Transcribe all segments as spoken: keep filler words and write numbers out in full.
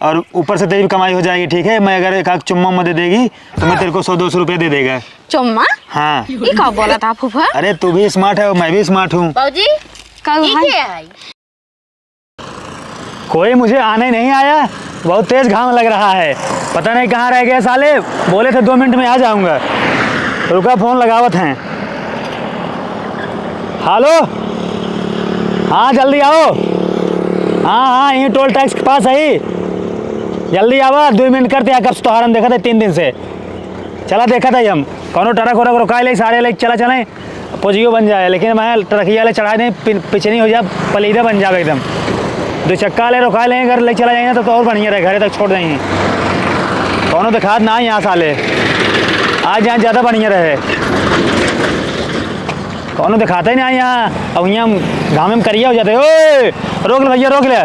और ऊपर से तेरी भी कमाई हो जाएगी, ठीक है? मैं अगर एक आध चुम्मा उम्मा दे देगी, तो मैं तेरे को सौ दो सौ रुपया दे देगा। चुम्मा? हाँ। ये का बोला था फूफा? अरे, तू भी स्मार्ट है और मैं भी स्मार्ट हूँ। बाबूजी, का ये भाई? क्या है? कोई मुझे आने नहीं आया, बहुत तेज घाम लग रहा है, पता नहीं कहाँ रह गए साले, बोले थे दो मिनट में आ जाऊँगा। रुका, फोन लगावत हैं। हेलो, हाँ, जल्दी आओ। हाँ, हाँ, यहीं टोल टैक्स के पास है ही। जल्दी आवा, दो मिनट करते हैं, कब से तोहार हम देखत है तीन दिन से। चला देखत है हम, कौनो ट्रक व्रक रोकाए ले, सारे ले चला चलें, पुजियो बन जाए, लेकिन मैं ट्रकिया ले चढ़ा दें, पि-, पिछनी हो जाए, पलीदा बन जाए एकदम। दो चक्का ले रोकाए ले, घर ले चला जाए ना, तो, तो और बढ़िया रहे, घरे तक छोड़ दें। कौनो दिखात ना यहाँ साले, आज यहाँ ज़्यादा बढ़िया रहे। कौनो दिखाते ही ना यहाँ, अब यहाँ घामे में करिया हो जाते। ओए, रोक ले भैया, रोक ले।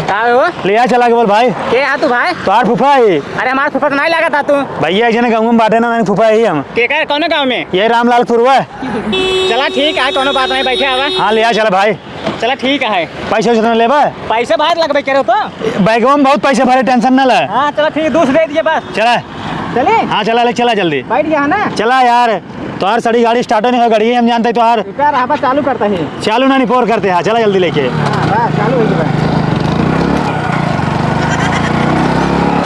का हो? ले आ चला के बोल भाई। के हा तू भाई? तोहार फूफा ही। अरे हमार फूफा तो नहीं लगा था तू। भैया, ऐसे ना गाँव में बाटे ना, नहीं फूफा ही हम। के कर, कौन गाँव में? ये रामलाल पुरवा। चला ठीक है, कौनो बात नहीं, बैठे आवा। हाँ, ले आ चला भाई। चला ठीक है। पैसा कितना लेबा? पैसे बाहर लगबे करे हो तो। बैगवा में बहुत पैसा भरे, टेंशन ना ले। हाँ, चला ठीक है, दो सौ दे दिए बस। चला। चली? हाँ, चला ले, चला जल्दी। बैठ गया है ना? चला यार, तोहार सड़ी गाड़ी स्टार्ट नहीं हो, गाड़ी हम जानते तोहार। रुका रहा, बस चालू करता ही। चालू ना निपोर करते हैं, चला जल्दी लेके। हाँ, बस चालू हो गया।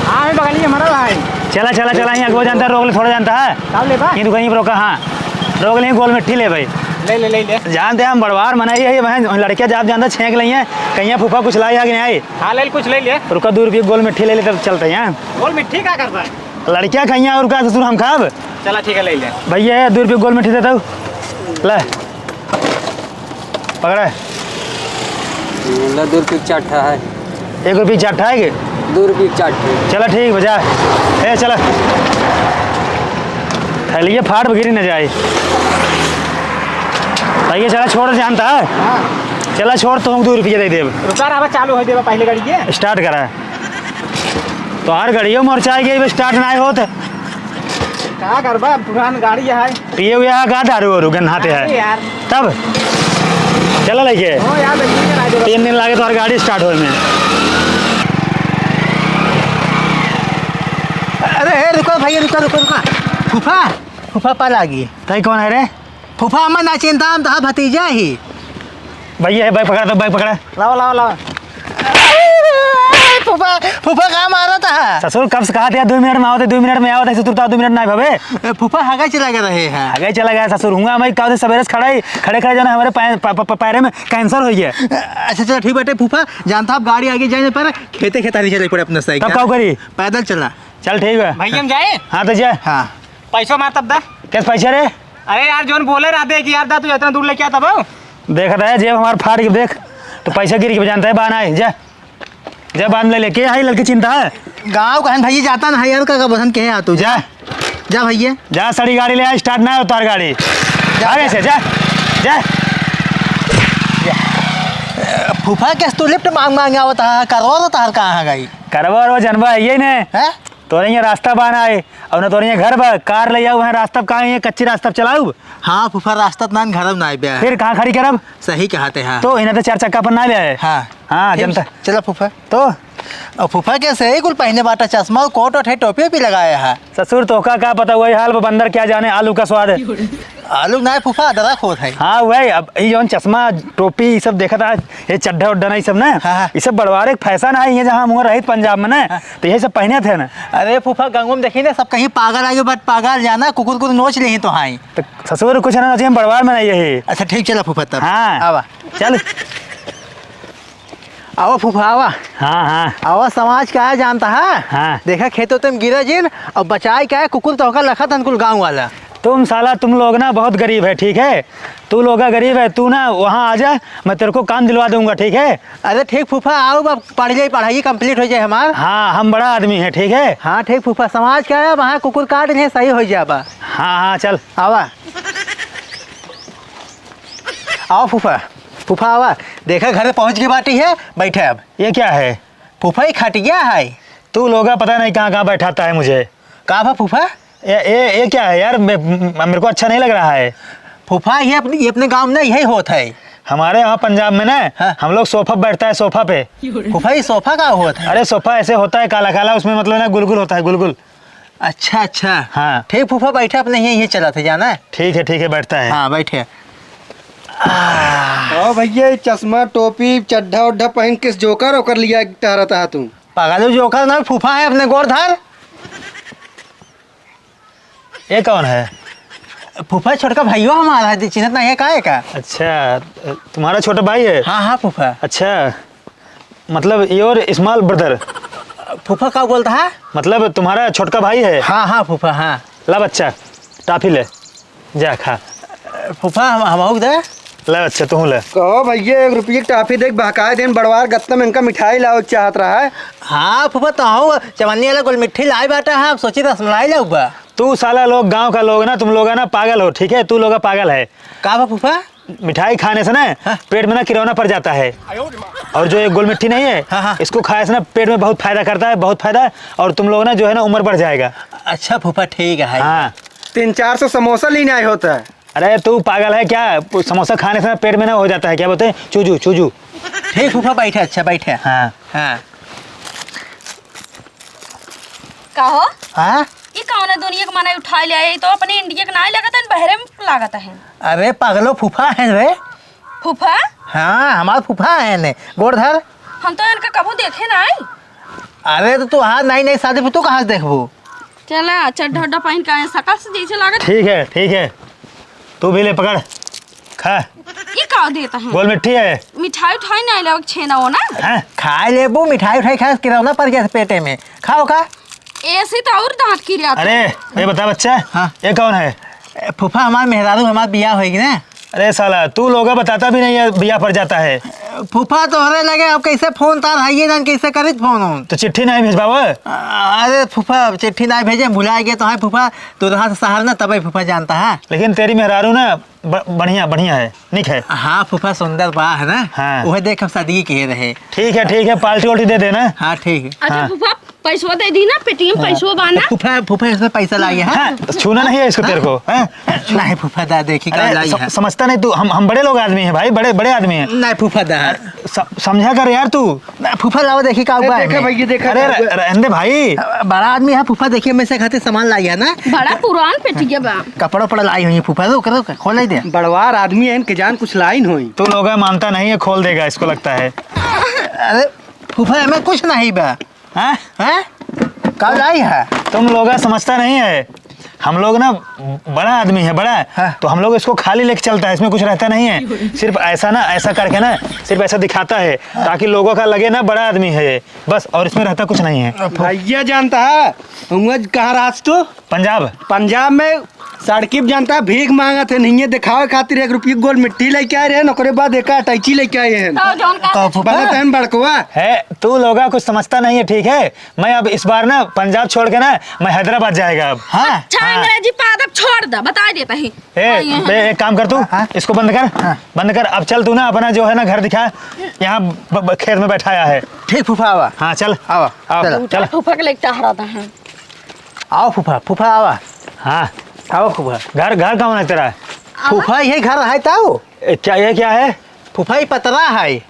हाँ, मैं बगल में मरा भाई। चला, चला, चला, यहाँ को जानता है, रोक ले, थोड़ा जानता है। चालू ले बा? ये दुकान पर रोका, हाँ। रोक ले, गोल मिट्टी ले भाई। ले, ले, ले, ले। जानते हैं हम बड़वार मनाई है, ये बहन लड़कियाँ जाप जानता छेंक लई है, कहीं फूफा कुछ लाई है कि नहीं आई? हाँ, ले, कुछ ले ले। रुका, दो रुपये गोल मिट्टी ले ले, तब चलते हैं। गोल मिट्टी का करबा? लड़कियाँ खाइया और का ससुर हम खाब? चला ठीक है, ले ले। भैया, ये दो रुपये गोल मिट्टी देता हूँ, ले, पकड़ा। ले, दो रुपये चार ठा है। एक रुपये चार ठा है कि? दो रुपये चार ठा। चला ठीक बजा। ए, चला। थैलिए फाट गिरी न जाए। भैया, चला छोड़, जानता है? हाँ। चला छोड़, तुम दो रुपये दे देब। रुका रहा, चालू हो देबा पहले गाड़ी के। स्टार्ट करा। तोहार गाड़ियो मोर चाह गई, स्टार्ट ना होत। का करबा, पुरान गाड़ी है। पिए हुए है का दारू वारू गन्हाते अरे है? यार। तब चला लेके। हो यार, बंदी करा दे। तीन दिन लागे तोहार गाड़ी स्टार्ट होए में। अरे, ए, रुको भैया, रुको, रुको, रुको। फूफा, फूफा पा लागी। तई कौन है रे? फूफा, हमें ना चिंता, हम तोहार भतीजा ही। भैया, है, बैग पकड़ा तो, बैग पकड़ा। लावा, लावा, लावा। फूफा, फूफा, का मारा था? ससुर, कब से कहा था, दो मिनट में आवत है, दो मिनट में आवत है, ससुर, तो दो मिनट ना भवे। ए, फूफा, हगाई चला गया रहे हैं। हगाई चला गया ससुर, हुआ, मैं कब से सवेरे से खड़ा ही, खड़े, खड़े जाना, हमारे पै-, प-, प-, प-, पैरे में कैंसर हो गया। अच्छा, चलो, ठीक बाटे, फूफा, जानता आप, गाड़ी आगे जाने पर खेते, खेतारी चले पड़े अपने साइकिल। तब का करी? पैदल चला। चल, ठीक है। भैया, हम जाए? हाँ, तो जा। हाँ। पैसो मार तब दा। कैसे पैसा रे? अरे यार, जोन बोले रहते कि यार दा, तू इतना दूर लेके आता बाबू। देखा था, जेब हमार फाट के देख, तो पैसा गिर के जानता है, बान आए, जा। जा, बान ले लेके आई, लड़की चिंता है। गाँव कहन भैया जाता ना है यार, का, का बसन के है तू? जा। जा भैया। जा, सड़ी गाड़ी ले आ, स्टार्ट ना हो तार गाड़ी। जा, आगे जा। से, जा, जा। फूफा, कैसे तू लिफ्ट मांग मांग आवत है, करवा दो तार कहाँ गई? करवा और वो जनबा है, यही ने। हैं? तोरे यहाँ रास्ता बान आए, और ना तोरे यहाँ घर बा, कार ले जाऊ, वहाँ रास्ता कहाँ है, कच्ची रास्ता चलाऊ? हाँ फूफा, रास्ता त नान, घर में ना आए बे। फिर कहाँ खड़ी करब? सही कहा थे, हाँ। तो इन्हें तो चार चक्का पर ना ले आए। हाँ। हाँ, ठीक, जनता। चला फूफा। तो? और फूफा कैसे है? कुल पहने बाटा चश्मा, कोट वोट है, टोपी वोपी लगाया है। ससुर, तोहका का पता, वही हाल बा, बंदर क्या जाने आलू का स्वाद है। आलू ना है फूफा, अदरक होत है। हाँ, वही, अब ये जौन चश्मा, टोपी, ये सब देखत है, ये चड्ढा उड्ढा ना, ये सब ना, हाँ, हाँ। ये सब बड़वारे के फैशन है, ये जहाँ मुँह रहित पंजाब में ना, हाँ। तो यही सब पहने थे ना। अरे फूफा, गंगू में देखी ना, सब कहीं पागल आगे, बट पागल जाना, कुकुर कुकुर नोच लेही तो हाँ। तो ससुर कुछ ना नोचे, बड़वार में नहीं यही। अच्छा, ठीक, चला फूफा तब। हाँ। आवा। चल। आवा फूफा, आवा। हाँ, हाँ। आवा, समाज का है जानता है? हाँ। देखा, खेतों तुम गिरा जिन, और बचाए का है, कुकुर तो होकर लखत हन कुल गाँव वाला। तुम साला, तुम लोग ना बहुत गरीब है, ठीक है? तू लोग गरीब है, तू ना वहाँ आ जा, मैं तेरे को काम दिलवा दूंगा, ठीक है? अरे ठीक फूफा, आओ, अब पढ़ जाए, पढ़ाई complete हो जाए हमार। हाँ, हम बड़ा आदमी है, ठीक है? हाँ ठीक फूफा, समाज का है, वहाँ कुकुर काट ले, सही हो जाबा। हाँ, हाँ, चल। आवा। आओ फूफा, फूफा आवा, देखा घर पहुँच गई बाटी है, बैठे अब। ये क्या है? फूफा, ये खटिया है। तू लोगा पता नहीं कहाँ कहाँ बैठाता है मुझे। का भा फूफा? ये, ये, ये क्या है यार? मे-, म-, मेरे को अच्छा नहीं लग रहा है। फूफा, ये अपने, ये अपने गाँव में ना यही होत है। हमारे यहाँ पंजाब में ना, हाँ। हम लोग सोफा पे बैठता है, सोफा पे। फूफा, ये सोफा का होत है? अरे, सोफा ऐसे होता है काला काला, उसमें मतलब ना गुलगुल होता है, गुलगुल। अच्छा, अच्छा। हाँ। ठीक फूफा, बैठे, अपने यहीं, यहीं चला थे जाना है। ठीक है, ठीक है, बैठता है। हाँ, बैठे। आओ भैया, ये चश्मा, टोपी, चड्ढा उड्ढा पहन के जोकर ओकर लिया टहरत है तू। पागल हो, जोकर ना, फूफा है, अपने गोर धर। ये कौन है? फूफा छोटका भाइयों हमारा है, चिन्हत नहीं है, का है का? अच्छा, तुम्हारा छोटा भाई है? हाँ, हाँ, फूफा। अच्छा, मतलब your small brother। फूफा का बोलता है? मतलब तुम्हारा छोटका भाई है? हाँ, हाँ, फूफा, हाँ। ला बच्चा, टाफी ले, जा खा। फूफा, हम, हमहू दे। ले बच्चा, तू ले। कहो भैया, एक रुपये की टाफी देख, बहकाए देन बड़वार गत्ता में इनका मिठाई लाओ चाहत रहा है। हाँ, फूफा, तो हूँ चवन्नी वाला गुल मिट्ठी लाए बाटा है, अब सोची रसमलाई लाऊ बा। तू साला लोग, गाँव का लोग ना, तुम लोग है ना पागल हो, ठीक है? तू लोग पागल है। का बा फूफा? मिठाई खाने से ना हाँ। पेट में ना किरौना पड़ जाता है। और जो ये गुल मिट्ठी नहीं है, हाँ, हाँ। इसको खाए से ना पेट में बहुत फायदा करता है, बहुत फायदा। और तुम लोग ना जो है ना उम्र बढ़ जाएगा। अच्छा फूफा, ठीक है। हाँ। तीन चार सौ समोसा लेने आए होता है। अरे तू पागल है क्या? समोसा खाने से ना पेट में ना हो जाता है, क्या बोलते हैं, चूजू, चूजू। ठीक फूफा, बैठे, अच्छा बैठे। हाँ। हाँ। का हो? हाँ? ई कौन है दुनिया के मनई उठाए ले आए? ई तो अपने इंडिया के नाई लागत है, बहरे में लागत है। अरे पागलो, फूफा है रे। फूफा? हाँ, हमार फूफा है ने। गोड़ धर। हम तो इनका कबू देखे नाई। अरे तो तू हाथ नाई, नाई शादी पे तू कहाँ से देखबू? चला, चड्ढा उड्ढा पहन के आए, शकल से जैसे लागत। ठीक है, ठीक है, तू भी ले पकड़, खा। ई का देता है? गोल मिट्ठी है। मिठाई उठाई नाई लावक, छेना हो ना? हाँ, खाए लेबू, मिठाई उठाई खाए, किरौना पड़ गया पेटे में। खाओ का? ऐसे तो और दांत किरिया। अरे, ये बता बच्चा, हाँ। ये कौन है? ए, फूफा, हमार मेहरारू, हमार बियाह होएगी ना। अरे साला, तू लोगा बताता भी नहीं है, बियाह पड़ जाता है। फूफा, तोहरे लगे अब कैसे फोन तार है, ये जान कैसे करित फोन उन? तो चिट्ठी नहीं भेजबावा? अरे फूफा, चिट्ठी नहीं भेजे, भुला गए तो है फूफा, दुल्हा से शहर ना, तबे फूफा जानता है। लेकिन तेरी मेहरारू ना ब-, बढ़िया, बढ़िया है, निक है। हाँ फूफा, सुंदर बा है ना। हाँ। वह देख हम शादी किए रहे। ठीक है, ठीक है, पार्टी वार्टी दे देना। हाँ, ठीक है। अच्छा हाँ। फूफा, पैसवा दे दी ना, पेटीएम हाँ। पैसवा बा ना। फूफा, फूफा, इसमें पैसा लाई है। हाँ, छूना नहीं है इसको तेरे को, हैं? नहीं फूफा, दा देखी का अरे, लाई स-, है। समझता नहीं तू, हम, हम बड़े लोग आदमी हैं भाई, बड़े, बड़े आदमी हैं। नहीं फूफा, दा। स-, समझा कर यार तू। नहीं फूफा, लाओ देखी का ए, हुआ है देखा में। भाई, ये देखा अरे, क्या हुआ? र-, रहने दे भाई। बड़ा आदमी है फूफा, देखिए मैं से खातिर सामान लाई है ना। बड़ा पुरान पेटिया बा। कपड़ा उपड़ा लाई हुई है फूफा, रुक, रुक, खोल ही दे। बड़वार आदमी है, इनके जान कुछ लाई न होई। तू लोग मानता नहीं है, खोल देगा इसको लगता है। अरे फूफा, हमें कुछ नहीं बा। हैं? हैं? का लाई है? तुम लोग समझता नहीं है, हम लोग ना बड़ा आदमी है, बड़ा है। हाँ। तो हम लोग इसको खाली लेके चलता है, इसमें कुछ रहता नहीं है। सिर्फ ऐसा ना, ऐसा करके ना, सिर्फ ऐसा दिखाता है, ताकि लोगों का लगे ना बड़ा आदमी है ये, बस, और इसमें रहता कुछ नहीं है। भैया जानता है, हुआ कहाँ रहस तू? पंजाब। पंजाब में सड़की पे जानता है, भीख मांगत है, नहीं है दिखावे खातिर एक रुपये गोल मिट्टी लेके आए रहे, ओकरे बाद एक अटैची लेके आए हैं। तो जौन का तो फूफा बनत है बड़कवा। है, तू लोगा कुछ समझता नहीं है, ठीक है? मैं अब इस बार ना पंजाब छोड़ के ना मैं हैदराबाद जाएगा अब। हाँ। अच्छा, हाँ। अंग्रेजी पादप छोड़ दे, बता देता ही। ए, हाँ, ये बे, है। एक काम कर तू, हाँ। इसको बंद कर, हाँ। बंद कर। अब चल तू ना अपना जो है ना घर दिखा, यहाँ ब-, ब-, खेत में बैठाया है। ठीक फूफा, आवा। हाँ, चल। आवा, आवा। चल। चल। फूफा के लेके चाह रहा था, हाँ। आओ फूफा, फूफा आवा। हाँ। आओ फूफा। घर, घर कौन है तेरा? आवा। फूफा, ये घर है ताऊ। ए, क्या, ये क्या है? फूफा, ये पतरा है।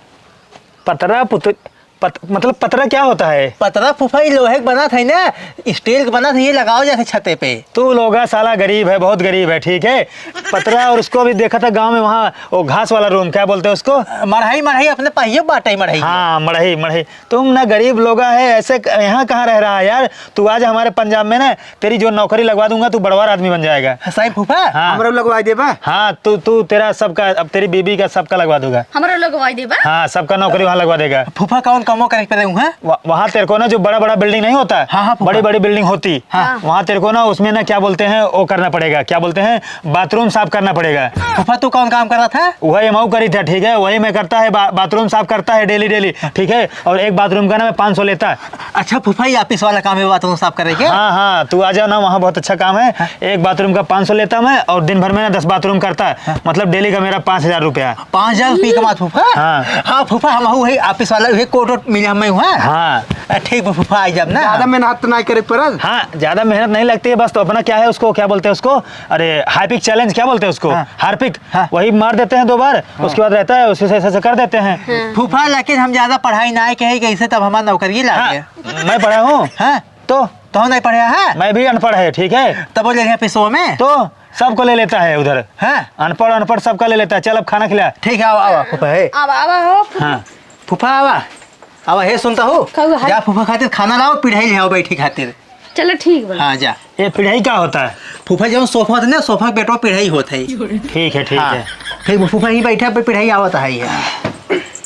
पतरा पुत-, पत-, मतलब पतरा क्या होता है? पतरा फूफा, ये लोहे के बनत है ना, स्टील के बनत है, ये लगाओ जाते छते पे। तू लोगा साला गरीब है, बहुत गरीब है, ठीक है? पतरा, और उसको भी देखा था गांव में, वहाँ वो घास वाला रूम, क्या बोलते हैं उसको? मढ़ई, मढ़ई, अपने पहियो बाटे मढ़ई। हाँ, मढ़ई, मढ़ई। तुम ना गरीब लोगा है, ऐसे क-, यहाँ कहाँ रह रहा है यार? तू आ जा हमारे पंजाब में ना, तेरी जो नौकरी लगवा दूंगा, तू बड़वार आदमी बन जाएगा। सही फूफा? हाँ। हमरो लगवाई देबा? हाँ, तू, तू तेरा सबका, अब तेरी बीबी का सबका लगवा दूंगा। हमरो लगवाई देबा? हाँ, सबका नौकरी वहाँ लगवा देगा। फूफा, कौन कमो करे पड़े हुआ? वह-, वहाँ तेरे को ना जो बड़ा-बड़ा बिल्डिंग नहीं होता, हाँ, हाँ, फूफा। बड़ी-बड़ी बिल्डिंग होती, हाँ। वहाँ तेरे को ना उसमें ना क्या बोलते हैं, वो करना पड़ेगा, क्या बोलते हैं, बाथरूम साफ करना पड़ेगा। फूफा, तू कौन काम कर रहा था? वह एमओ करी था, ठीक है, वही मैं करता है, बा-, बाथरूम साफ करता है डेली, डेली, ठीक है, और एक बाथरूम का ना मैं पाँच सौ लेता। अच्छा फूफा, ये ऑफिस वाला काम है, बाथरूम साफ करे के? हाँ, हाँ, तू आ जाओ ना, वहाँ बहुत अच्छा काम है। हाँ। एक बाथरूम का पाँच सौ लेता मैं और दिन भर में ना दस बाथरूम करता है। हाँ। मतलब डेली का मेरा पाँच हजार रुपया। पाँच हजार रुपये कमात फूफा? हाँ। हाँ फूफा, हम वही ऑफिस वाला, वही कोट वोट मिला मैं हुआ? हाँ। अ, ठीक बा फूफा, आई जाब ना। ज्यादा मेहनत तो नहीं करे पड़ल। हाँ, ज्यादा मेहनत नहीं लगती है, बस तो अपना क्या है उसको, क्या बोलते हैं उसको? अरे, हार्पिक चैलेंज क्या बोलते हैं उसको? हाँ। हार्पिक। हाँ। वही मार देते हैं दो बार, हाँ। उसके बाद रहता है, उसे ऐसे, ऐसे कर देते हैं। हाँ। फूफा, लेकिन हम ज्यादा पढ़ाई ना कहे, कैसे तब हमारा नौकरी लाग हाँ, गया। मैं पढ़ा हूँ। हाँ। तो? तो नहीं पढ़े है? मैं भी अनपढ़ है, ठीक है? तब वो ले लिया पिसो में? तो सबको ले लेता है उधर। हाँ। अनपढ़, अनपढ़ सबका ले लेता है। चल अब खाना खिला। ठीक है, आवा, आवा, फूफा, हे। आवा, आवा हो, फूफा। हाँ। फूफा, आवा। आवा, हे सुनता हो? का हुआ है? जा फूफा खातिर खाना लाओ, पिढ़ाई ले आओ बैठी खातिर। चलो ठीक बा। हाँ, जा। ये पिढ़ाई का होता है? फूफा जौन सोफा होता है ना, सोफा के बेटवा पिढ़ाई होता है। ठीक है, ठीक हाँ। है। ठीक बा, फूफा यहीं बैठा, अबे पिढ़ाई आवत है ये।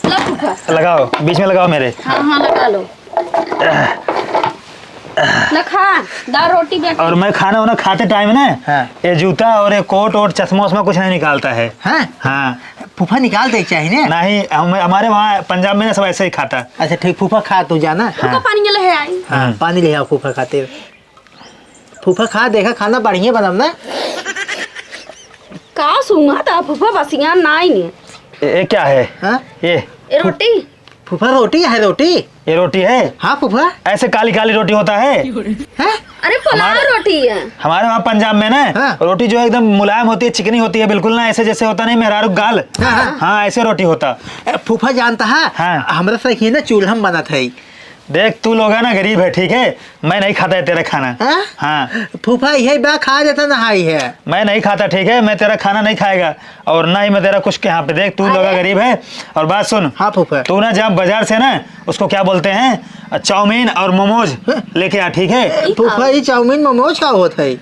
लो फूफा। लगाओ, बीच में लगाओ मेरे। हाँ, हाँ, लगा लो। ना खा, दाल रोटी बैठ। और मैं खाना वाना खाते टाइम ना, हाँ। ये जूता और ये कोट वोट, चश्मा उश्मा कुछ नहीं निकालता है। हाँ? हाँ। फूफा निकाल दे चाहिए ना? नहीं, हम, हमारे वहाँ पंजाब में ना सब ऐसे ही खाता। अच्छा ठीक, फूफा खा तू जाना। हाँ। पानी ले आई। हाँ, हम्म। पानी ले आओ फूफा खातिर। फूफा खा, देखा खाना बढ़िया बनब ना। का सूंघत ह फूफा, बसियान नाई ने। ये क्या है? हाँ? ये? ये रोटी? फूफा रोटी है, रोटी। ये रोटी है? हाँ फूफा। ऐसे काली काली रोटी होता है? हैं? अरे पुलाव हमारे रोटी है। हमारे वहाँ पंजाब में ना हाँ। रोटी जो है एकदम मुलायम होती है, चिकनी होती है, बिल्कुल ना ऐसे जैसे होता नहीं मेहरारू गाल। हाँ, हाँ। हाँ, ऐसे रोटी होता। ए, फूफा जानता है, हाँ। हमरा से ही ना चूल्हा में बनत है। देख, तू लोग है ना गरीब है, ठीक है? मैं नहीं खाता है तेरा खाना। हाँ? हाँ। फूफा, यही बा खा जाता ना, हाई है। मैं नहीं खाता, ठीक है? मैं तेरा खाना नहीं खाएगा और ना ही मैं तेरा कुछ के यहाँ पे। देख, तू लोग अरे। गरीब है। और बात सुन। हाँ, फूफा। तू ना जा बाजार से ना, उसको क्या बोलते हैं, चाउमीन और मोमोज हाँ। लेके आ, ठीक है? फूफा, ये चाउमीन मोमोज का होत है?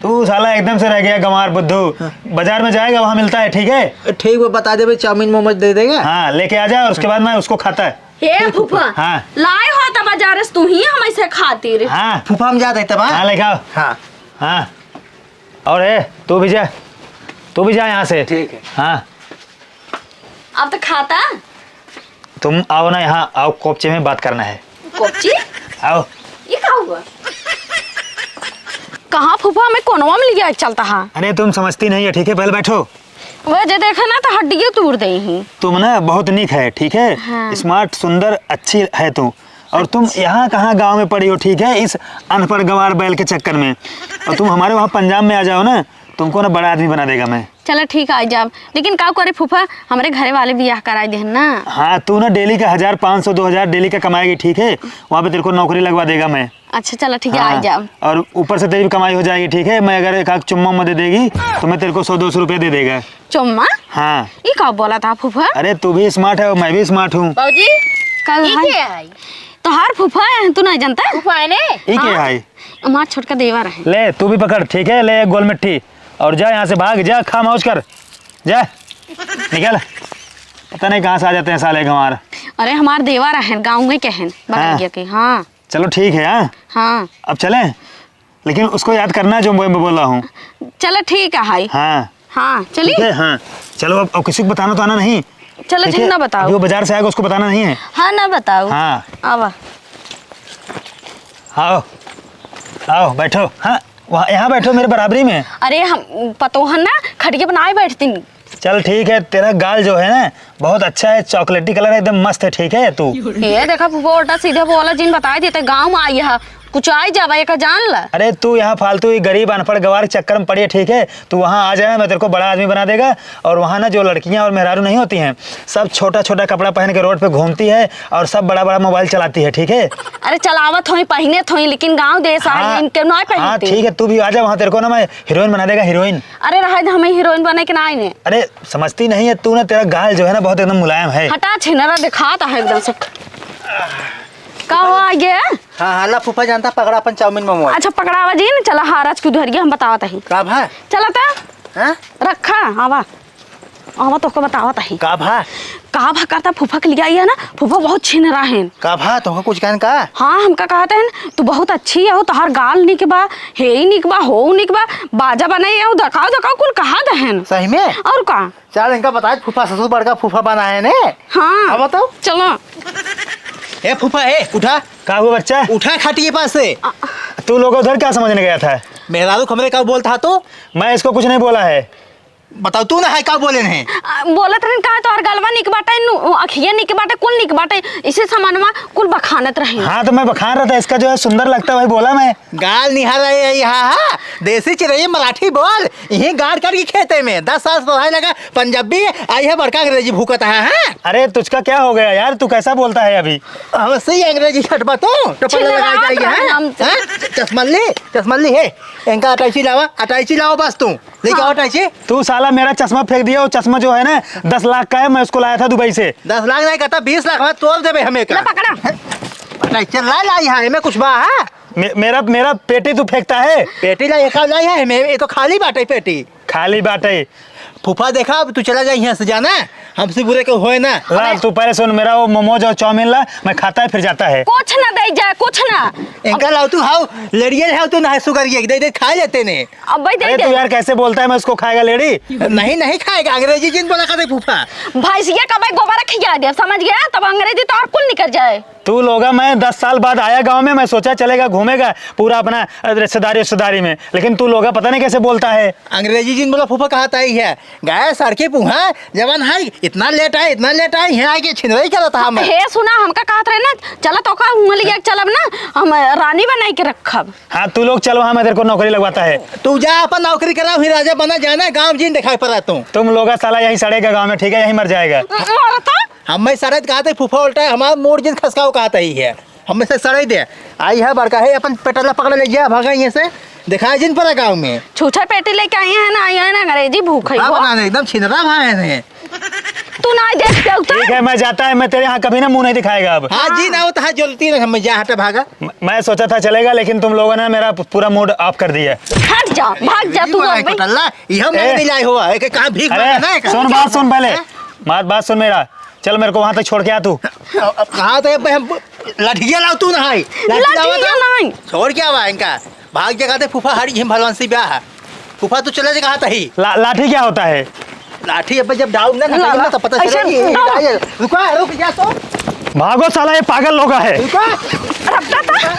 तू साला एकदम से रह गया गंवार बुद्धू। हाँ। बाजार में जाएगा, वहाँ मिलता है, ठीक है? ठीक बा, बता देबे, चाउमीन मोमोज दे देगा। हाँ, लेके आ जा और उसके बाद मैं उसको खाता है। हे ठीक, फूफा, फूफा। हाँ। लाए हो त बाजार से तू ही हम ऐसे खातिर। हाँ। फूफा, हम जाते तब, हाँ? हाँ, लेके आओ। हाँ। हाँ। और हे, तू भी जा, तू भी जा यहाँ से। ठीक है। हाँ। अब तो खाता। तुम आओ ना यहाँ, आओ, कोपचे में बात करना है। कोपची? आओ। ये का हुआ? कहाँ फूफा, हमें कोनवा में लिया चलता है? अरे, तुम समझती नहीं है, ठीक है? पहले बैठो। वह जे देखे ना तो हड्डियों तोड़ दे ही। तुम ना बहुत नीक है, ठीक है? हाँ। स्मार्ट, सुंदर, अच्छी है तू। और तुम अच्छा। यहाँ कहाँ गाँव में पड़ी हो, ठीक है? इस अनपढ़ गंवार बैल के चक्कर में। और तुम हमारे वहाँ पंजाब में आ जाओ ना, तुमको ना बड़ा आदमी बना देगा मैं। चलो ठीक है, आ जाओ। लेकिन का करे फूफा, हमारे घरे वाले बियाह कराए देहन ना। हाँ, तू ना डेली का हजार पाँच सौ, दो हजार डेली का कमाएगी, ठीक है? वहाँ पे तेरे को नौकरी लगवा देगा मैं। अच्छा, चलो ठीक है, आ हाँ, जाओ। और ऊपर से तेरी भी कमाई हो जाएगी, ठीक है? मैं अगर एक आध चुम्मा उम्मा दे देगी, तो मैं तेरे को सौ दो सौ रुपया दे देगा। चुम्मा? हाँ। ये का बोला था फूफा? अरे, तू भी स्मार्ट है और मैं भी स्मार्ट हूँ। बाबूजी, का ये भाई? के है? तोहार फूफा है, तू नहीं जानता? फूफा है ने? ये के हाँ। है? हमार छोटका देवर है। ले, तू भी पकड़, ठीक है? ले, एक गोल मिट्टी और जा यहाँ से, भाग जा, खा मौज कर, जा, निकल। पता नहीं कहाँ से आ जाते हैं साले गंवार। अरे, हमार देवर है, गाँव में के हैं, हाँ। बगलिया के, हाँ। चलो ठीक है, हाँ? हाँ। अब चलें? लेकिन उसको याद करना है जो मैं बोला हूँ। चलो ठीक है, हाय। हाँ। हाँ, चली? ठीक है, हाँ। चलो, अब, अब किसी को बताना तो आना नहीं। चलो, ठीक ठीक है? ना बताओ। अभी वो बाजार से आएगा, उसको बताना नहीं है। हाँ, ना बताओ। हाँ। आवा। आओ, आओ, बैठो। हाँ, वहाँ, यहाँ बैठो मेरे बराबरी में। अरे, हम पतोहन ना खटिया पर ना बैठती। चल ठीक है, तेरा गाल जो है ना, बहुत अच्छा है, चॉकलेटी कलर है, एकदम मस्त है, ठीक है तू? ये देखा फूफा, उल्टा सीधा बोला जिन, बताई देते, गाँव में आई है, कुछ आई जाबा, एक जान ला। अरे तू यहाँ फालतू ही गरीब अनपढ़ गवार के चक्कर में पड़ी है, ठीक है? तू वहाँ आ जाए, मैं तेरे को बड़ा आदमी बना देगा। और वहाँ ना जो लड़कियाँ और मेहरारू नहीं होती हैं, सब छोटा छोटा कपड़ा पहन के रोड पे घूमती है और सब बड़ा बड़ा मोबाइल चलाती है, ठीक है? अरे चलावत होई, पहिने थोई, लेकिन गाँव देश आई, हाँ, इनके ना हाँ, पहिनती। ठीक है, तू भी आ जा वहाँ, तेरे को ना मैं हीरोइन बना देगा, हीरोइन। अरे रहे दे, हमें हीरोइन बने के ना आईने। अरे समझती नहीं है तू ना, तेरा गाल जो है ना बहुत एकदम मुलायम है। हटा छिनरा दिखाता है एकदम से। का हुआ ये? हाँ, हाँ, ला फूफा जानता, पकड़ा अपन चाउमीन मोमो। अच्छा पकड़ावा जी ने, चला हाँ राज की उधरिया हम बतावत ही। का भा? चला ता। हाँ? रखा, आवा। आवा तोहको बतावत ही। का भा? का भा करता फूफा के लिए आई है ना, फूफा बहुत छिनरा है। का भा? तोहको कुछ कहन का? हाँ, हमका कहते हैं, तू बहुत अच्छी है, तोहार गाल निक बा, हे निक बा, हो निक बा, बाजा बनाई है, दकाओ, दकाओ, कुल कहा दहन। सही में? और का? चल, इनका बताए, फूफा ससुर बड़का फूफा बना है ने। हाँ। अब बताओ। चलो। ए फूफा, ए, उठा। का हुआ बच्चा? उठा खटिए पास से। तू लोग उधर क्या समझने गया था? मेहरारू हमरे का बोलता तू? मैं इसको कुछ नहीं बोला है। बताओ, तू ना है का बोले नहीं? आ, बोलत रहन, कहा तोहर गलवा निक बाटे, नु-, अखिया निक बाटे, कुल निक बाटे, इसे समनवा कुल बखानत रहे। हाँ, तो मैं बखान रहा था, इसका जो है सुंदर लगता है, वही बोला मैं। गाल निहारा है यहाँ, हाँ? देसी चिरई मराठी बोल, यहीं गाड़ काट के खेते में, दस साल से पढ़ाई लगा, पंजाबी, आई है बड़का अंग्रेजी भूकत है, हाँ? अरे, तुझका क्या हो गया यार, तू कैसा बोलता है अभी? हम सही अंग्रेजी छटबा तो, तो पल्ला छिलरा लगाई जाएगी, हाँ? हम हाँ? चश्मल्ली, चश्मल्ली है, इनका अटैची लावा, अटैची लावा बस तू। लेके आओ हाँ। अटैची। तू साला मेरा चश्मा फेंक दिया, वो चश्मा जो है ना, दस लाख का है, मैं उसको लाया था दुबई से। दस लाख नहीं कहता, बीस लाख में तोड़ देबे हमें का। ले पकड़ा। अटैची ला, ला यहाँ, इनमें कुछ बा, हाँ? मे-, मेरा, मेरा पेटी तू फेंकता है? पेटी ला, ये का लाई है, हमें, ये तो खाली बाटे पेटी। खाली बाटे। फूफा देखा, अब तू चला जा यहाँ से, जाना, हमसे बुरे के होए ना। ला, अरे। तू पहले सुन, मेरा वो मोमोज और चाउमीन ला, मैं खाता है फिर जाता है। कुछ ना दे जा, कुछ ना। इनका लाओ तू, हाउ, लेड़िए हाउ तू ना, सुगर ये दे दे, खा लेते ने। अब भाई दे अरे दे। तू यार कैसे बोलता है, मैं उसको खाएगा लेडी? नहीं, नहीं खाएगा, अंग्रेजी जिन बोला खाते फूफा। भैंसिया का भाई गोबर खिया दे, समझ गया? तब अंग्रेजी तो और कुल निकल जाए। तू लोगा, मैं दस साल बाद आया गांव में, मैं सोचा चलेगा घूमेगा पूरा अपना रिश्तेदारी रिश्तेदारी में, लेकिन तू लोगा पता नहीं कैसे बोलता है। अंग्रेजी जिन बोला फूफा कहा ताई है, गए सड़के पूहा जवन है, इतना लेट आए, इतना लेट आए, यहाँ आके छिनरई करत हम। हे सुना, हमका कहत रहे ना, चला तो का हुआ लिया चलब ना, हम रानी बनाई के रखब। हाँ, तू लोग चल, वहाँ मैं तेरे को नौकरी लगवाता है। तू जा, अपन नौकरी करा, फिर राजा बना, जाना गाँव जिन दिखाई पड़ा तू। तुम लोग साला यहीं सड़ेगा गाँव में, ठीक है, यहीं मर जाएगा। मरता? हम मैं सड़े कहते फूफा उल्टा है, हमारा मूड जिन खसकाओ कहता ही है, हम से सड़े दे। आई है बड़का है, अपन पेटला पकड़ ले गया, भागा यहाँ से, दिखाई जिन पड़ा गाँव में। छूछा पेटी लेके आई है ना, आई है ना, अंग्रेजी भूख है हाँ, वो। बना दे, एकदम छिनरा भाई है। तू ना देख के उतर। ठीक है, मैं जाता है, मैं तेरे यहाँ कभी ना मुंह नहीं दिखाएगा अब। हाँ जी, ना होता है, जरूरत ही नहीं, हम जा, हटा, भागा। म-, मैं सोचा था चलेगा, लेकिन तुम लोगों ने मेरा पू-, पूरा मूड ऑफ कर दिया। हट जा, भाग जा ये तू बड़ा अब। कटल्ला, ये हम ए। नहीं लाए हुआ है, कि कहाँ भीख अरे, मांगना है, कहाँ? सुन, बात सुन पहले। हैं? बात, बात सुन मेरा। चल, मेरे को वहां तक छोड़ के आ तू। अब कहाँ थे भाई, हम लठिया लाओ तू ना है। लाठी लावा लठिया तो। नहीं। छोड़ के आवा इनका। भाग जगह थे फूफा हरी झिम भलवंसी ब्याह है। फूफा तू चले जगह तही। ला-, लाठी क्या होता है? लाठी अब जब डाउन ना, ना, ना, ना, तो पता ऐसे चलेगी। डाउन। रुको, रुक जा तो। भागो साला, ये पागल लोग है। रुको। रखता था।